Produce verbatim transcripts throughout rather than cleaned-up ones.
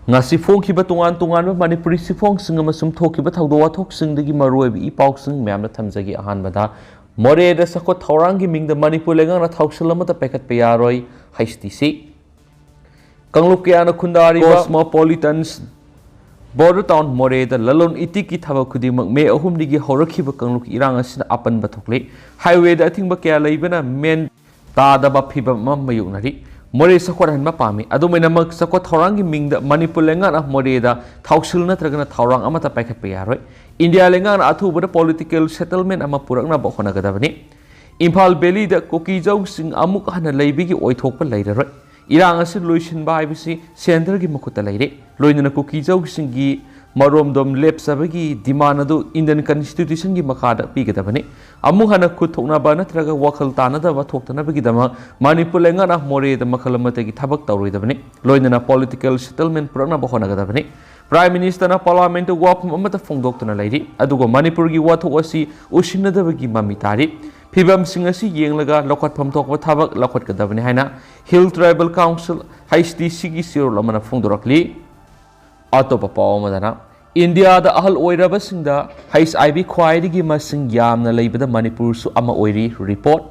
ꯉꯁꯤ ꯐꯣꯡꯈꯤꯕ ꯇꯣꯉꯥꯟ ꯇꯣꯉꯥꯟꯕ ꯃꯅꯤꯄꯨꯔꯤ ꯆꯦꯐꯣꯡꯁꯤꯡ ꯑꯃꯁꯨꯡ ꯊꯣꯛꯈꯤꯕ ꯊꯧꯗꯣꯛ ꯋꯥꯊꯣꯛꯁꯤꯡꯗꯒꯤ ꯃꯔꯨꯑꯣꯏꯕ ꯏ ꯄꯥꯎꯁꯤꯡ ꯃꯌꯥꯝꯅ ꯊꯝꯖꯒꯦ꯫ ꯑꯍꯥꯟꯕꯗ, ꯃꯣꯔꯦꯗ ꯆꯥꯎꯈꯠ ꯊꯧꯔꯥꯡꯒꯤ ꯃꯤꯡꯗ ꯃꯅꯤꯄꯨꯔ ꯂꯩꯉꯥꯛꯅ ꯊꯥꯎꯁꯤꯜ ꯑꯃꯠꯇ ꯄꯥꯏꯈꯠꯄ ꯌꯥꯔꯣꯏ, ꯍꯩꯆ ꯗꯤ ꯁꯤ꯫ ꯀꯥꯡꯂꯨꯞ ꯀꯌꯥꯅ ꯈꯨꯟꯗꯥꯔꯤꯕ Cosmopolitan Border Town ꯃꯣꯔꯦꯗ ꯂꯂꯣꯟ ꯏꯇꯤꯛꯀꯤ ꯊꯕꯛ ꯈꯨꯗꯤꯡꯃꯛ ꯃꯦ ꯑꯍꯨꯝꯗꯒꯤ ꯍꯧꯔꯛꯈꯤꯕ ꯀꯥꯡꯂꯨꯞꯀꯤ ꯏꯔꯥꯡ ꯑꯁꯤꯅ ꯑꯄꯟꯕ ꯊꯣꯛꯂꯦ꯫ ꯍꯥꯏꯋꯦꯗ ꯑꯊꯤꯡꯕ ꯀꯌꯥ ꯂꯩꯕꯅ ꯃꯦꯟ ꯇꯥꯗꯕ ꯐꯤꯚꯝ ꯑꯃ ꯃꯥꯌꯣꯛꯅꯔꯤ꯫ ꯃꯣꯔꯦ ꯆꯥꯎꯈꯠꯍꯟꯕ ꯄꯥꯝꯃꯤ꯫ ꯑꯗꯨꯝ ꯑꯣꯏꯅꯃꯛ, ꯆꯥꯎꯈꯠ ꯊꯧꯔꯥꯡꯒꯤ ꯃꯤꯡꯗ ꯃꯅꯤꯄꯨꯔ ꯂꯩꯉꯥꯛꯅ ꯃꯣꯔꯦꯗ ꯊꯥꯎꯁꯤꯜ ꯅꯠꯇ꯭ꯔꯒꯅ ꯊꯧꯔꯥꯡ ꯑꯃꯠꯇ ꯄꯥꯏꯈꯠꯄ ꯌꯥꯔꯣꯏ꯫ ꯏꯟꯗꯤꯌꯥ ꯂꯩꯉꯥꯛꯅ ꯑꯊꯨꯕꯗ political settlement ꯑꯃ ꯄꯨꯔꯛꯅꯕ ꯍꯣꯠꯅꯒꯗꯕꯅꯤ꯫ ꯏꯝꯐꯥꯜ ꯚꯦꯂꯤꯗ ꯀꯨꯀꯤꯖꯧꯁꯤꯡ ꯑꯃꯨꯛ ꯍꯟꯅ ꯂꯩꯕꯒꯤ ꯑꯣꯏꯊꯣꯛꯄ ꯂꯩꯔꯔꯣꯏ꯫ ꯏꯔꯥꯡ ꯑꯁꯤ ꯂꯣꯏꯁꯤꯟꯕ ꯍꯥꯏꯕꯁꯤ centreꯒꯤ ꯃꯈꯨꯠꯇ ꯂꯩꯔꯦ꯫ ꯂꯣꯏꯅꯅ ꯀꯨꯀꯤꯖꯧꯁꯤꯡꯒꯤ ꯃꯔꯣꯝꯗꯣꯝ ꯂꯦꯞꯆꯕꯒꯤ demand ꯑꯗꯨ Indian Constitutionꯒꯤ ꯃꯈꯥꯗ ꯄꯤꯒꯗꯕꯅꯤ꯫ ꯑꯃꯨꯛ ꯍꯟꯅ ꯈꯨꯠ ꯊꯣꯛꯅꯕ ꯅꯠꯇ꯭ꯔꯒ ꯋꯥꯈꯜ ꯇꯥꯅꯗꯕ ꯊꯣꯛꯇꯅꯕꯒꯤꯗꯃꯛ ꯃꯅꯤꯄꯨꯔ ꯂꯩꯉꯥꯛꯅ ꯃꯣꯔꯦꯗ ꯃꯈꯜ ꯑꯃꯠꯇꯒꯤ ꯊꯕꯛ ꯇꯧꯔꯣꯏꯗꯕꯅꯤ꯫ ꯂꯣꯏꯅꯅ political settlement ꯄꯨꯔꯛꯅꯕ ꯍꯣꯠꯅꯒꯗꯕꯅꯤ꯫ Prime Ministerꯅ Parliamentꯇ ꯋꯥꯐꯝ ꯑꯃꯠꯇ ꯐꯣꯡꯗꯣꯛꯇꯅ ꯂꯩꯔꯤ, ꯑꯗꯨꯒ ꯃꯅꯤꯄꯨꯔꯒꯤ ꯋꯥꯊꯣꯛ ꯑꯁꯤ ꯎꯁꯤꯟꯅꯗꯕꯒꯤ ꯃꯃꯤ ꯇꯥꯔꯤ꯫ ꯐꯤꯚꯝꯁꯤꯡ ꯑꯁꯤ ꯌꯦꯡꯂꯒ ꯂꯧꯈꯠꯐꯝ ꯊꯣꯛꯄ ꯊꯕꯛ ꯂꯧꯈꯠꯀꯗꯕꯅꯤ ꯍꯥꯏꯅ Hill Tribal Council, H D ꯁꯤꯒꯤ ꯆꯦꯔꯣꯜ ꯑꯃꯅ ꯐꯣꯡꯗꯣꯔꯛꯂꯤ꯫ ꯑꯇꯣꯞꯄ ꯄꯥꯎ ꯑꯃꯗꯅ, ꯏꯟꯗꯤꯌꯥꯗ ꯑꯍꯜ ꯑꯣꯏꯔꯕꯁꯤꯡꯗ ꯍꯩꯆ ꯑꯥꯏ ꯚꯤ ꯈ꯭ꯋꯥꯏꯗꯒꯤ ꯃꯁꯤꯡ ꯌꯥꯝꯅ ꯂꯩꯕꯗ ꯃꯅꯤꯄꯨꯔꯁꯨ ꯑꯃ ꯑꯣꯏꯔꯤ꯫ Report꯫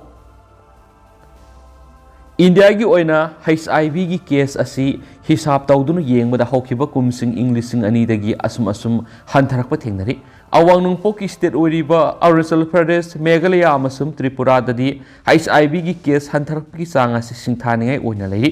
ꯏꯟꯗꯤꯌꯥꯒꯤ ꯑꯣꯏꯅ ꯍꯩꯆ ꯑꯥꯏ ꯚꯤꯒꯤ case ꯑꯁꯤ ꯍꯤꯁꯥꯕ ꯇꯧꯗꯨꯅ ꯌꯦꯡꯕꯗ ꯍꯧꯈꯤꯕ ꯀꯨꯝꯁꯤꯡ ꯏꯪ ꯂꯤꯁꯤꯡ ꯑꯅꯤꯗꯒꯤ ꯑꯁꯨꯝ ꯑꯁꯨꯝ ꯍꯟꯊꯔꯛꯄ ꯊꯦꯡꯅꯔꯤ꯫ ꯑꯋꯥꯡ ꯅꯣꯡꯄꯣꯛꯀꯤ state ꯑꯣꯏꯔꯤꯕ ꯑꯔꯨꯅꯥꯆꯜ ꯄ꯭ꯔꯗꯦꯁ, ꯃꯦꯘꯥꯂꯌꯥ ꯑꯃꯁꯨꯡ ꯇ꯭ꯔꯤꯄꯨꯔꯥꯗꯗꯤ ꯍꯩꯆ ꯑꯥꯏ ꯚꯤꯒꯤ case ꯍꯟꯊꯔꯛꯄꯒꯤ ꯆꯥꯡ ꯑꯁꯤ ꯁꯤꯡꯊꯥꯅꯤꯡꯉꯥꯏ ꯑꯣꯏꯅ ꯂꯩꯔꯤ꯫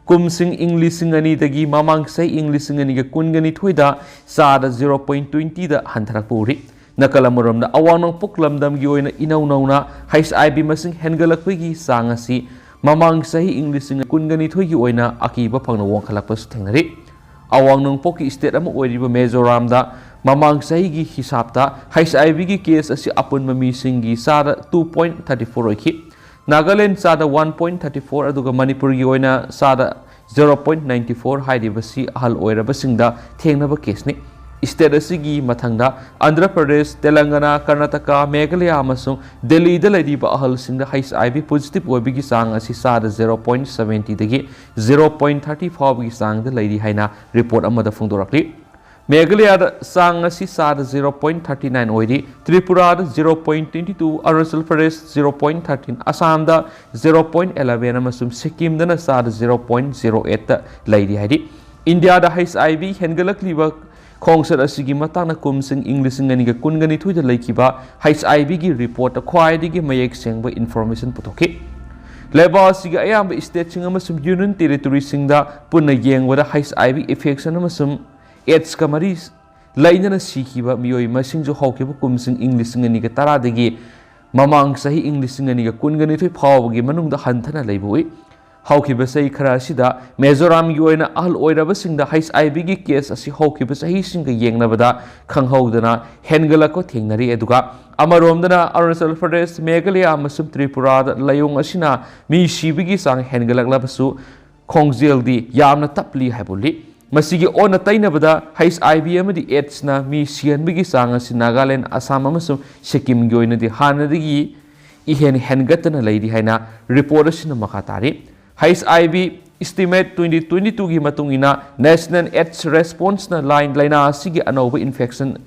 ꯀꯨꯝꯁꯤꯡ ꯏꯪ ꯂꯤꯁꯤꯡ ꯑꯅꯤꯗꯒꯤ ꯃꯃꯥꯡ ꯆꯍꯤ ꯏꯪ ꯂꯤꯁꯤꯡ ꯑꯅꯤꯒ ꯀꯨꯟꯒ ꯅꯤꯊꯣꯏꯗ ꯆꯥꯗ zero point twentyꯗ ꯍꯟꯊꯔꯛꯄ ꯎꯔꯤ꯫ ꯅꯥꯀꯜ ꯑꯃꯔꯣꯝꯗ, ꯑꯋꯥꯡ ꯅꯣꯡꯄꯣꯛ ꯂꯝꯗꯝꯒꯤ ꯑꯣꯏꯅ ꯏꯅꯧ ꯅꯧꯅ ꯍꯩꯆ ꯑꯥꯏ ꯚꯤ ꯃꯁꯤꯡ ꯍꯦꯟꯒꯠꯂꯛꯄꯒꯤ ꯆꯥꯡ ꯑꯁꯤ ꯃꯃꯥꯡ ꯆꯍꯤ ꯏꯪ ꯂꯤꯁꯤꯡ ꯀꯨꯟꯒ ꯅꯤꯊꯣꯏꯒꯤ ꯑꯣꯏꯅ ꯑꯀꯤꯕ ꯐꯪꯅ ꯋꯥꯡꯈꯠꯂꯛꯄꯁꯨ ꯊꯦꯡꯅꯔꯤ꯫ ꯑꯋꯥꯡ ꯅꯣꯡꯄꯣꯛꯀꯤ state ꯑꯃ ꯑꯣꯏꯔꯤꯕ ꯃꯤꯖꯣꯔꯥꯝꯗ ꯃꯃꯥꯡ ꯆꯍꯤꯒꯤ ꯍꯤꯁꯥꯕꯇ ꯍꯩꯆ ꯑꯥꯏ ꯚꯤꯒꯤ case ꯑꯁꯤ ꯑꯄꯨꯟꯕ ꯃꯤꯁꯤꯡꯒꯤ ꯆꯥꯗ two point thirty four ꯑꯣꯏꯈꯤ꯫ ꯅꯥꯒꯥꯂꯦꯟ ꯆꯥꯗ one point thirty four, ꯑꯗꯨꯒ ꯃꯅꯤꯄꯨꯔꯒꯤ ꯑꯣꯏꯅ ꯆꯥꯗ zero point ninety four ꯍꯥꯏꯔꯤꯕꯁꯤ ꯑꯍꯜ ꯑꯣꯏꯔꯕꯁꯤꯡꯗ ꯊꯦꯡꯅꯕ caseꯅꯤ꯫ ꯁ꯭ꯇꯦꯠ ꯑꯁꯤꯒꯤ ꯃꯊꯪꯗ ꯑꯟꯙ꯭ꯔ ꯄ꯭ꯔꯗꯦꯁ, ꯇꯦꯂꯪꯒꯅꯥ, ꯀꯔꯅꯥꯇꯀꯥ, ꯃꯦꯘꯥꯂꯌꯥ ꯑꯃꯁꯨꯡ ꯗꯦꯜꯂꯤꯗ ꯂꯩꯔꯤꯕ ꯑꯍꯜꯁꯤꯡꯗ ꯍꯩꯆ ꯑꯥꯏ ꯚꯤ ꯄꯣꯖꯤꯇꯤꯚ ꯑꯣꯏꯕꯒꯤ ꯆꯥꯡ ꯑꯁꯤ ꯆꯥꯗ ꯖꯦꯔꯣ ꯄꯣꯏꯟꯠ ꯁꯕꯦꯟꯇꯤꯗꯒꯤ ꯖꯦꯔꯣ ꯄꯣꯏꯟꯠ ꯊꯥꯔꯇꯤ ꯐꯥꯎꯕꯒꯤ ꯆꯥꯡꯗ ꯂꯩꯔꯤ ꯍꯥꯏꯅ ꯔꯤꯄꯣꯔꯠ ꯑꯃꯗ ꯐꯣꯡꯗꯣꯔꯛꯂꯤ꯫ ꯃꯦꯘꯥꯂꯌꯥꯗ ꯆꯥꯡ ꯑꯁꯤ ꯆꯥꯗ ꯖꯦꯔꯣ ꯄꯣꯏꯟꯠ ꯊꯥꯔꯇꯤ ꯅꯥꯏꯟ ꯑꯣꯏꯔꯤ꯫ ꯇ꯭ꯔꯤꯄꯨꯔꯥꯗ zero point twenty two, Arunachal Pradesh zero point thirteen, ꯑꯁꯥꯝꯗ ꯖꯦꯔꯣ ꯄꯣꯏꯟꯠ ꯑꯦꯂꯦꯚꯦꯟ ꯑꯃꯁꯨꯡ ꯁꯤꯛꯀꯤꯝꯗꯅ ꯆꯥꯗ ꯖꯦꯔꯣ ꯄꯣꯏꯟꯠ ꯖꯦꯔꯣ ꯑꯩꯠꯇ ꯂꯩꯔꯤ ꯍꯥꯏꯔꯤ꯫ ꯏꯟꯗꯤꯌꯥꯗ ꯍꯩꯆ ꯑꯥꯏ ꯚꯤ ꯍꯦꯟꯒꯠꯂꯛꯂꯤꯕ ꯈꯣꯡꯆꯠ ꯑꯁꯤꯒꯤ ꯃꯇꯥꯡꯗ ꯀꯨꯝꯁꯤꯡ ꯏꯪ ꯂꯤꯁꯤꯡ ꯑꯅꯤꯒ ꯀꯨꯟꯒ ꯅꯤꯊꯣꯏꯗ ꯂꯩꯈꯤꯕ ꯍꯩꯆ ꯑꯥꯏ ꯚꯤꯒꯤ ꯔꯤꯄꯣꯔꯠꯇ ꯈ꯭ꯋꯥꯏꯗꯒꯤ ꯃꯌꯦꯛ ꯁꯦꯡꯕ ꯏꯟꯐꯣꯔꯃꯦꯁꯟ ꯄꯨꯊꯣꯛꯈꯤ꯫ ꯂꯩꯕꯥꯛ ꯑꯁꯤꯒꯤ ꯑꯌꯥꯝꯕ ꯁ꯭ꯇꯦꯠꯁꯤꯡ ꯑꯃꯁꯨꯡ ꯌꯨꯅꯤꯌꯟ ꯇꯦꯔꯤꯇꯣꯔꯤꯁꯤꯡꯗ ꯄꯨꯟꯅ ꯌꯦꯡꯕꯗ ꯍꯩꯆ ꯑꯥꯏ ꯚꯤ ꯏꯟꯐꯦꯛꯁꯟ ꯑꯃꯁꯨꯡ ꯑꯦꯗꯁꯀ ꯃꯔꯤ ꯂꯩꯅꯅ ꯁꯤꯈꯤꯕ ꯃꯤꯑꯣꯏ ꯃꯁꯤꯡꯁꯨ ꯍꯧꯈꯤꯕ ꯀꯨꯝꯁꯤꯡ ꯏꯪ ꯂꯤꯁꯤꯡ ꯑꯅꯤꯒ ꯇꯔꯥꯗꯒꯤ ꯃꯃꯥꯡ ꯆꯍꯤ ꯏꯪ ꯂꯤꯁꯤꯡ ꯑꯅꯤꯒ ꯀꯨꯟꯒ ꯅꯤꯊꯣꯏ ꯐꯥꯎꯕꯒꯤ ꯃꯅꯨꯡꯗ ꯍꯟꯊꯅ ꯂꯩꯕ ꯎꯏ꯫ ꯍꯧꯈꯤꯕ ꯆꯍꯤ ꯈꯔ ꯑꯁꯤꯗ ꯃꯤꯖꯣꯔꯥꯝꯒꯤ ꯑꯣꯏꯅ ꯑꯍꯜ ꯑꯣꯏꯔꯕꯁꯤꯡꯗ ꯍꯩꯆ ꯑꯥꯏ ꯚꯤꯒꯤ ꯀꯦꯁ ꯑꯁꯤ ꯍꯧꯈꯤꯕ ꯆꯍꯤꯁꯤꯡꯒ ꯌꯦꯡꯅꯕꯗ ꯈꯪꯍꯧꯗꯅ ꯍꯦꯟꯒꯠꯂꯛꯄ ꯊꯦꯡꯅꯔꯤ꯫ ꯑꯗꯨꯒ ꯑꯃꯔꯣꯝꯗꯅ ꯑꯔꯨꯅꯥꯆꯜ ꯄ꯭ꯔꯗꯦꯁ, ꯃꯦꯘꯥꯂꯌꯥ ꯑꯃꯁꯨꯡ ꯇ꯭ꯔꯤꯄꯨꯔꯥꯗ ꯂꯥꯏꯑꯣꯡ ꯑꯁꯤꯅ ꯃꯤ ꯁꯤꯕꯒꯤ ꯆꯥꯡ ꯍꯦꯟꯒꯠꯂꯛꯂꯕꯁꯨ ꯈꯣꯡꯖꯦꯜꯗꯤ ꯌꯥꯝꯅ ꯇꯞꯂꯤ ꯍꯥꯏꯕ ꯎꯠꯂꯤ꯫ ꯃꯁꯤꯒꯤ ꯑꯣꯟꯅ ꯇꯩꯅꯕꯗ, ꯍꯩꯆ ꯑꯥꯏ ꯚꯤ ꯑꯃꯗꯤ ꯑꯦꯗꯁꯅ ꯃꯤ ꯁꯤꯍꯟꯕꯒꯤ ꯆꯥꯡ ꯑꯁꯤ ꯅꯥꯒꯥꯂꯦꯟ, ꯑꯁꯥꯝ ꯑꯃꯁꯨꯡ ꯁꯤꯛꯀꯤꯝꯒꯤ ꯑꯣꯏꯅꯗꯤ ꯍꯥꯟꯅꯗꯒꯤ ꯏꯍꯦꯟ ꯍꯦꯟꯒꯠꯇꯅ ꯂꯩꯔꯤ ꯍꯥꯏꯅ ꯔꯤꯄꯣꯔꯠ ꯑꯁꯤꯅ ꯃꯈꯥ ꯇꯥꯔꯤ꯫ H I V estimate twenty twenty ꯇꯨꯒꯤ ꯃꯇꯨꯡ ꯏꯟꯅ, ꯅꯦꯁꯅꯦꯜ ꯑꯦꯗꯁ ꯔꯦꯁꯄꯣꯟꯁꯅ ꯂꯥꯏꯟ ꯂꯥꯏꯅꯥ ꯑꯁꯤꯒꯤ ꯑꯅꯧꯕ ꯏꯟꯐꯦꯛꯁꯟ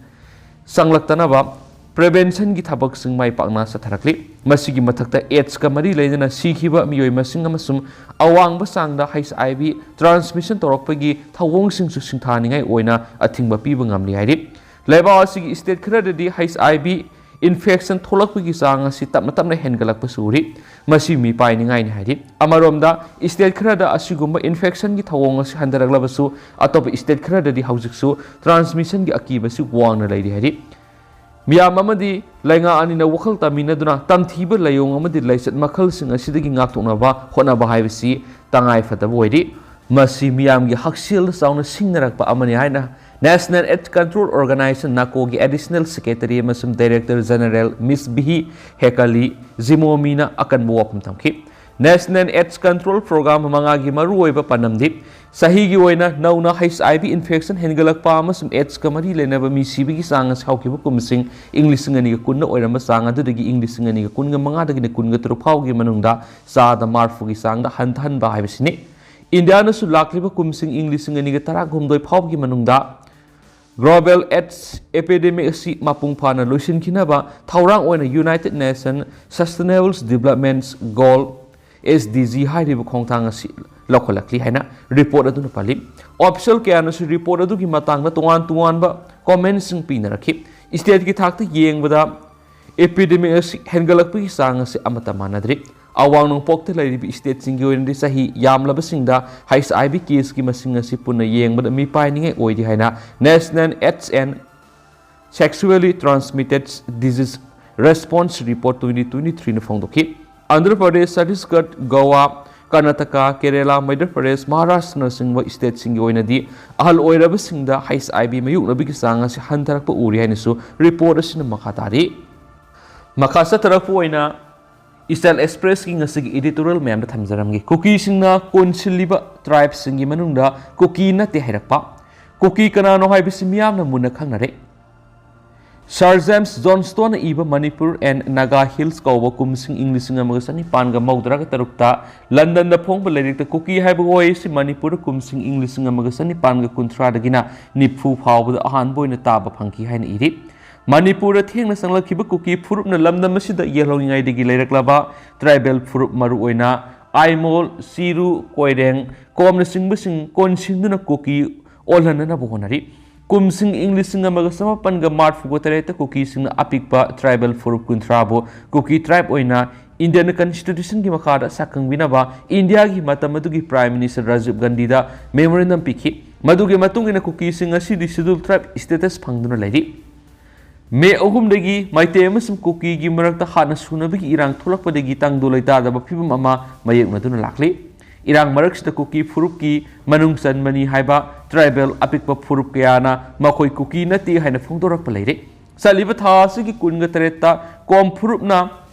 ꯆꯪꯂꯛꯇꯅꯕ ꯄ꯭ꯔꯤꯚꯦꯟꯁꯟꯒꯤ ꯊꯕꯛꯁꯤꯡ ꯃꯥꯏ ꯄꯥꯛꯅ ꯆꯠꯊꯔꯛꯂꯤ꯫ ꯃꯁꯤꯒꯤ ꯃꯊꯛꯇ, ꯑꯦꯗꯁꯀ ꯃꯔꯤ ꯂꯩꯅꯅ ꯁꯤꯈꯤꯕ ꯃꯤꯑꯣꯏ ꯃꯁꯤꯡ ꯑꯃꯁꯨꯡ ꯑꯋꯥꯡꯕ ꯆꯥꯡꯗ ꯍꯩꯆ ꯑꯥꯏ ꯚꯤ ꯇ꯭ꯔꯥꯟꯁꯃꯤꯁꯟ ꯇꯧꯔꯛꯄꯒꯤ ꯊꯧꯑꯣꯡꯁꯤꯡꯁꯨ ꯁꯤꯡꯊꯥꯅꯤꯡꯉꯥꯏ ꯑꯣꯏꯅ ꯑꯊꯤꯡꯕ ꯄꯤꯕ ꯉꯝꯂꯤ ꯍꯥꯏꯔꯤ꯫ ꯂꯩꯕꯥꯛ ꯑꯁꯤꯒꯤ ꯁ꯭ꯇꯦꯠ ꯈꯔꯗꯗꯤ ꯍꯩꯆ ꯑꯥꯏ ꯚꯤ ꯏꯟꯐꯦꯛꯁꯟ ꯊꯣꯛꯂꯛꯄꯒꯤ ꯆꯥꯡ ꯑꯁꯤ ꯇꯞꯅ ꯇꯞꯅ ꯍꯦꯟꯒꯠꯂꯛꯄꯁꯨ ꯎꯔꯤ꯫ ꯃꯁꯤ ꯃꯤꯄꯥꯏꯅꯤꯡꯉꯥꯏꯅꯤ ꯍꯥꯏꯔꯤ꯫ ꯑꯃꯔꯣꯝꯗ, ꯁ꯭ꯇꯦꯠ ꯈꯔꯗ ꯑꯁꯤꯒꯨꯝꯕ ꯏꯟꯐꯦꯛꯁꯟꯒꯤ ꯊꯧꯑꯣꯡ ꯑꯁꯤ ꯍꯟꯊꯔꯛꯂꯕꯁꯨ, ꯑꯇꯣꯞꯄ ꯁ꯭ꯇꯦꯠ ꯈꯔꯗꯗꯤ ꯍꯧꯖꯤꯛꯁꯨ ꯇ꯭ꯔꯥꯟꯁꯃꯤꯁꯟꯒꯤ ꯑꯀꯤꯕꯁꯤ ꯋꯥꯡꯅ ꯂꯩꯔꯤ ꯍꯥꯏꯔꯤ꯫ ꯃꯤꯌꯥꯝ ꯑꯃꯗꯤ ꯂꯩꯉꯥꯛ ꯑꯅꯤꯅ ꯋꯥꯈꯜ ꯇꯥꯃꯤꯟꯅꯗꯨꯅ ꯇꯝꯊꯤꯕ ꯂꯥꯏꯑꯣꯡ ꯑꯃꯗꯤ ꯂꯥꯏꯆꯠ ꯃꯈꯜꯁꯤꯡ ꯑꯁꯤꯗꯒꯤ ꯉꯥꯛꯊꯣꯛꯅꯕ ꯍꯣꯠꯅꯕ ꯍꯥꯏꯕꯁꯤ ꯇꯉꯥꯏꯐꯗꯕ ꯑꯣꯏꯔꯤ꯫ ꯃꯁꯤ ꯃꯤꯌꯥꯝꯒꯤ ꯍꯛꯁꯦꯜꯗ ꯆꯥꯎꯅ ꯁꯤꯡꯅꯔꯛꯄ ꯑꯃꯅꯤ ꯍꯥꯏꯅ National AIDS Control Organization, ꯅꯥꯀꯣꯒꯤ ꯑꯦꯗꯤꯁꯅꯦꯜ ꯁꯦꯀ꯭ꯔꯦꯇꯔꯤ ꯑꯃꯁꯨꯡ ꯗꯥꯏꯔꯦꯛꯇꯔ ꯖꯦꯅꯔꯦꯜ ꯃꯤꯁ ꯕꯤꯍꯤ ꯍꯦꯀꯥꯂꯤ ꯖꯤꯃꯣꯃꯤꯅ ꯑꯀꯟꯕ ꯋꯥꯐꯝ ꯊꯝꯈꯤ꯫ ꯅꯦꯁꯅꯦꯜ ꯑꯦꯗꯁ ꯀꯟꯇ꯭ꯔꯣꯜ ꯄ꯭ꯔꯣꯒ꯭ꯔꯥꯝ ꯃꯉꯥꯒꯤ ꯃꯔꯨꯑꯣꯏꯕ ꯄꯥꯟꯗꯝꯗꯤ ꯆꯍꯤꯒꯤ ꯑꯣꯏꯅ ꯅꯧꯅ ꯍꯩꯆ ꯑꯥꯏ ꯚꯤ ꯏꯟꯐꯦꯛꯁꯟ ꯍꯦꯟꯒꯠꯂꯛꯄ ꯑꯃꯁꯨꯡ ꯑꯦꯗꯁꯀ ꯃꯔꯤ ꯂꯩꯅꯕ ꯃꯤ ꯁꯤꯕꯒꯤ ꯆꯥꯡ ꯑꯁꯤ ꯍꯧꯈꯤꯕ ꯀꯨꯝꯁꯤꯡ ꯏꯪ ꯂꯤꯁꯤꯡ ꯑꯅꯤꯒ ꯀꯨꯟꯗ ꯑꯣꯏꯔꯝꯕ ꯆꯥꯡ ꯑꯗꯨꯗꯒꯤ ꯏꯪ ꯂꯤꯁꯤꯡ ꯑꯅꯤꯒ ꯀꯨꯟꯒ ꯃꯉꯥꯗꯒꯤꯅ ꯀꯨꯟꯒ ꯇꯔꯨꯛ ꯐꯥꯎꯒꯤ ꯃꯅꯨꯡꯗ ꯆꯥꯗ ꯃꯔꯤꯐꯨꯒꯤ ꯆꯥꯡꯗ ꯍꯟꯊꯍꯟꯕ ꯍꯥꯏꯕꯁꯤꯅꯤ꯫ ꯏꯟꯗꯤꯌꯥꯅꯁꯨ ꯂꯥꯛꯂꯤꯕ ꯀꯨꯝꯁꯤꯡ ꯏꯪ ꯂꯤꯁꯤꯡ ꯑꯅꯤꯒ ꯇꯔꯥꯍꯨꯝꯗꯣꯏ ꯐꯥꯎꯒꯤ ꯃꯅꯨꯡꯗ global AIDS epidemic ꯑꯁꯤ ꯃꯄꯨꯡ ꯐꯥꯅ ꯂꯣꯏꯁꯤꯟꯈꯤꯅꯕ ꯊꯧꯔꯥꯡ ꯑꯣꯏꯅ United Nations Sustainable Development Goal, S D G, ꯍꯥꯏꯔꯤꯕ ꯈꯣꯡꯊꯥꯡ ꯑꯁꯤ ꯂꯧꯈꯠꯂꯛꯂꯤ ꯍꯥꯏꯅ ꯔꯤꯄꯣꯔꯠ ꯑꯗꯨꯅ ꯄꯜꯂꯤ꯫ ꯑꯣꯐꯤꯁꯤꯌꯦꯜ ꯀꯌꯥꯅꯁꯨ ꯔꯤꯄꯣꯔꯠ ꯑꯗꯨꯒꯤ ꯃꯇꯥꯡꯗ ꯇꯣꯉꯥꯟ ꯇꯣꯉꯥꯟꯕ ꯀꯣꯃꯦꯟꯁꯤꯡ ꯄꯤꯅꯔꯛꯈꯤ꯫ ꯁ꯭ꯇꯦꯠꯀꯤ ꯊꯥꯛꯇ ꯌꯦꯡꯕꯗ, epidemic ꯑꯁꯤ ꯍꯦꯟꯒꯠꯂꯛꯄꯒꯤ ꯆꯥꯡ ꯑꯁꯤ ꯑꯃꯠꯇ ꯃꯥꯟꯅꯗ꯭ꯔꯤ꯫ ꯑꯋꯥꯡ ꯅꯣꯡꯄꯣꯛꯇ ꯂꯩꯔꯤꯕ ꯁ꯭ꯇꯦꯠꯁꯤꯡꯒꯤ ꯑꯣꯏꯅꯗꯤ ꯆꯍꯤ ꯌꯥꯝꯂꯕꯁꯤꯡꯗ ꯍꯩꯆ ꯑꯥꯏ ꯚꯤ ꯀꯦꯁꯀꯤ ꯃꯁꯤꯡ ꯑꯁꯤ ꯄꯨꯟꯅ ꯌꯦꯡꯕꯗ ꯃꯤꯄꯥꯏꯅꯤꯡꯉꯥꯏ ꯑꯣꯏꯔꯤ ꯍꯥꯏꯅ National AIDS and Sexually Transmitted Disease Response Report twenty twenty-three ꯅ ꯐꯣꯡꯗꯣꯛꯈꯤ꯫ ꯑꯟꯙ꯭ꯔ ꯄ꯭ꯔꯗꯦꯁ, ꯆꯇꯤꯁꯒꯔ, ꯒꯣꯋꯥ, ꯀꯔꯅꯥꯇꯀꯥ, ꯀꯦꯔꯦꯂꯥ, ꯃꯙ꯭ꯌ ꯄ꯭ꯔꯗꯦꯁ, ꯃꯍꯥꯔꯥꯁꯇ꯭ꯔꯅꯆꯤꯡꯕ ꯁ꯭ꯇꯦꯠꯁꯤꯡꯒꯤ ꯑꯣꯏꯅꯗꯤ ꯑꯍꯜ ꯑꯣꯏꯔꯕꯁꯤꯡꯗ ꯍꯩꯆ ꯑꯥꯏ ꯚꯤ ꯃꯥꯌꯣꯛꯅꯕꯒꯤ ꯆꯥꯡ ꯑꯁꯤ ꯍꯟꯊꯔꯛꯄ ꯎꯔꯤ ꯍꯥꯏꯅꯁꯨ ꯔꯤꯄꯣꯔꯠ ꯑꯁꯤꯅ ꯃꯈꯥ ꯇꯥꯔꯤ꯫ ꯃꯈꯥ ꯆꯠꯊꯔꯛꯄ ꯑꯣꯏꯅ ꯏꯁꯇꯥꯏꯜ ꯑꯦꯛꯁꯄ꯭ꯔꯦꯁꯀꯤ ꯉꯁꯤꯒꯤ ꯏꯗꯤꯇꯣꯔꯤꯌꯦꯜ ꯃꯌꯥꯝꯗ ꯊꯝꯖꯔꯝꯒꯦ꯫ ꯀꯨꯀꯤꯁꯤꯡꯅ ꯀꯣꯟꯁꯤꯜꯂꯤꯕ ꯇ꯭ꯔꯥꯏꯕꯁꯤꯡꯒꯤ ꯃꯅꯨꯡꯗ ꯀꯨꯀꯤ ꯅꯠꯇꯦ ꯍꯥꯏꯔꯛꯄ꯫ ꯀꯨꯀꯤ ꯀꯅꯥꯅꯣ ꯍꯥꯏꯕꯁꯤ ꯃꯤꯌꯥꯝꯅ ꯃꯨꯟꯅ ꯈꯪꯅꯔꯦ꯫ ꯁꯥꯔ ꯖꯦꯝꯁ ꯖꯣꯟꯁꯇꯣꯟꯅ ꯏꯕ ꯃꯅꯤꯄꯨꯔ ꯑꯦꯟ ꯅꯥꯒꯥ ꯍꯤꯜꯁ ꯀꯧꯕ ꯀꯨꯝꯁꯤꯡ ꯏꯪ ꯂꯤꯁꯤꯡ ꯑꯃꯒ ꯆꯅꯤꯄꯥꯟꯒ ꯃꯧꯗ꯭ꯔꯥꯒ ꯇꯔꯨꯛꯇ ꯂꯟꯗꯟꯗ ꯐꯣꯡꯕ ꯂꯥꯏꯔꯤꯛꯇ ꯀꯨꯀꯤ ꯍꯥꯏꯕ ꯋꯥꯍꯩ ꯑꯁꯤ ꯃꯅꯤꯄꯨꯔꯗ ꯀꯨꯝꯁꯤꯡ ꯏꯪ ꯂꯤꯁꯤꯡ ꯑꯃꯒ ꯆꯅꯤꯄꯥꯟꯒ ꯀꯨꯟꯊ꯭ꯔꯥꯗꯒꯤꯅ ꯅꯤꯐꯨ ꯐꯥꯎꯕꯗ ꯑꯍꯥꯟꯕ ꯑꯣꯏꯅ ꯇꯥꯕ ꯐꯪꯈꯤ ꯍꯥꯏꯅ ꯏꯔꯤ꯫ ꯃꯅꯤꯄꯨꯔꯗ ꯊꯦꯡꯅ ꯆꯪꯂꯛꯈꯤꯕ ꯀꯨꯀꯤ ꯐꯨꯔꯨꯞꯅ ꯂꯝꯗꯝ ꯑꯁꯤꯗ ꯌꯦꯜꯍꯧꯔꯤꯉꯩꯗꯒꯤ ꯂꯩꯔꯛꯂꯕ ꯇ꯭ꯔꯥꯏꯕꯦꯜ ꯐꯨꯔꯨꯞ, ꯃꯔꯨꯑꯣꯏꯅ ꯑꯥꯏꯃꯣꯜ, ꯆꯤꯔꯨ, ꯀꯣꯏꯔꯦꯡ, ꯀꯣꯝꯅꯆꯤꯡꯕꯁꯤꯡ ꯀꯣꯟꯁꯤꯟꯗꯨꯅ ꯀꯨꯀꯤ ꯑꯣꯜꯍꯟꯅꯅꯕ ꯍꯣꯠꯅꯔꯤ꯫ ꯀꯨꯝꯁꯤꯡ ꯏꯪ ꯂꯤꯁꯤꯡ ꯑꯃꯒ ꯆꯃꯥꯄꯟꯒ ꯃꯔꯤꯐꯨꯒ ꯇꯔꯦꯠꯇ ꯀꯨꯀꯤꯁꯤꯡꯅ ꯑꯄꯤꯛꯄ ꯇ꯭ꯔꯥꯏꯕꯦꯜ ꯐꯨꯔꯨꯞ ꯀꯨꯟꯊ꯭ꯔꯥꯕꯨ ꯀꯨꯀꯤ ꯇ꯭ꯔꯥꯏꯕ ꯑꯣꯏꯅ ꯏꯟꯗꯤꯌꯟ ꯀꯟꯁꯇꯤꯇ꯭ꯌꯨꯁꯟꯒꯤ ꯃꯈꯥꯗ ꯁꯛꯈꯪꯕꯤꯅꯕ ꯏꯟꯗꯤꯌꯥꯒꯤ ꯃꯇꯝ ꯑꯗꯨꯒꯤ ꯄ꯭ꯔꯥꯏꯝ ꯃꯤꯅꯤꯁꯇꯔ ꯔꯥꯖꯤꯕ ꯒꯥꯟꯙꯤꯗ ꯃꯦꯃꯣꯔꯦꯟꯗꯝ ꯄꯤꯈꯤ꯫ ꯃꯗꯨꯒꯤ ꯃꯇꯨꯡ ꯏꯟꯅ ꯀꯨꯀꯤꯁꯤꯡ ꯉꯁꯤꯗꯤ ꯁꯦꯗ꯭ꯌꯨꯜ ꯇ꯭ꯔꯥꯏꯕ ꯁ꯭ꯇꯦꯇꯁ ꯐꯪꯗꯨꯅ ꯂꯩꯔꯤ꯫ ꯃꯦ ꯑꯍꯨꯝꯗꯒꯤ ꯃꯩꯇꯩ ꯑꯃꯁꯨꯡ ꯀꯨꯀꯤꯒꯤ ꯃꯔꯛꯇ ꯍꯥꯠꯅ ꯁꯨꯅꯕꯒꯤ ꯏꯔꯥꯡ ꯊꯣꯛꯂꯛꯄꯗꯒꯤ ꯇꯪꯗꯨ ꯂꯩꯇꯥꯗꯕ ꯐꯤꯕꯝ ꯑꯃ ꯃꯥꯌꯣꯛꯅꯗꯨꯅ ꯂꯥꯛꯂꯤ꯫ ꯏꯔꯥꯡ ꯃꯔꯛꯁꯤꯗ ꯀꯨꯀꯤ ꯐꯨꯔꯨꯞꯀꯤ ꯃꯅꯨꯡ ꯆꯟꯕꯅꯤ ꯍꯥꯏꯕ ꯇ꯭ꯔꯥꯏꯕꯦꯜ ꯑꯄꯤꯛꯄ ꯐꯨꯔꯨꯞ ꯀꯌꯥꯅ ꯃꯈꯣꯏ ꯀꯨꯀꯤ ꯅꯠꯇꯦ ꯍꯥꯏꯅ ꯐꯣꯡꯗꯣꯔꯛꯄ ꯂꯩꯔꯦ꯫ ꯆꯠꯂꯤꯕ ꯊꯥ ꯑꯁꯤꯒꯤ ꯀꯨꯟꯒ ꯇꯔꯦꯠꯇ ꯀꯣꯝ ꯐꯨꯔꯨꯞꯅ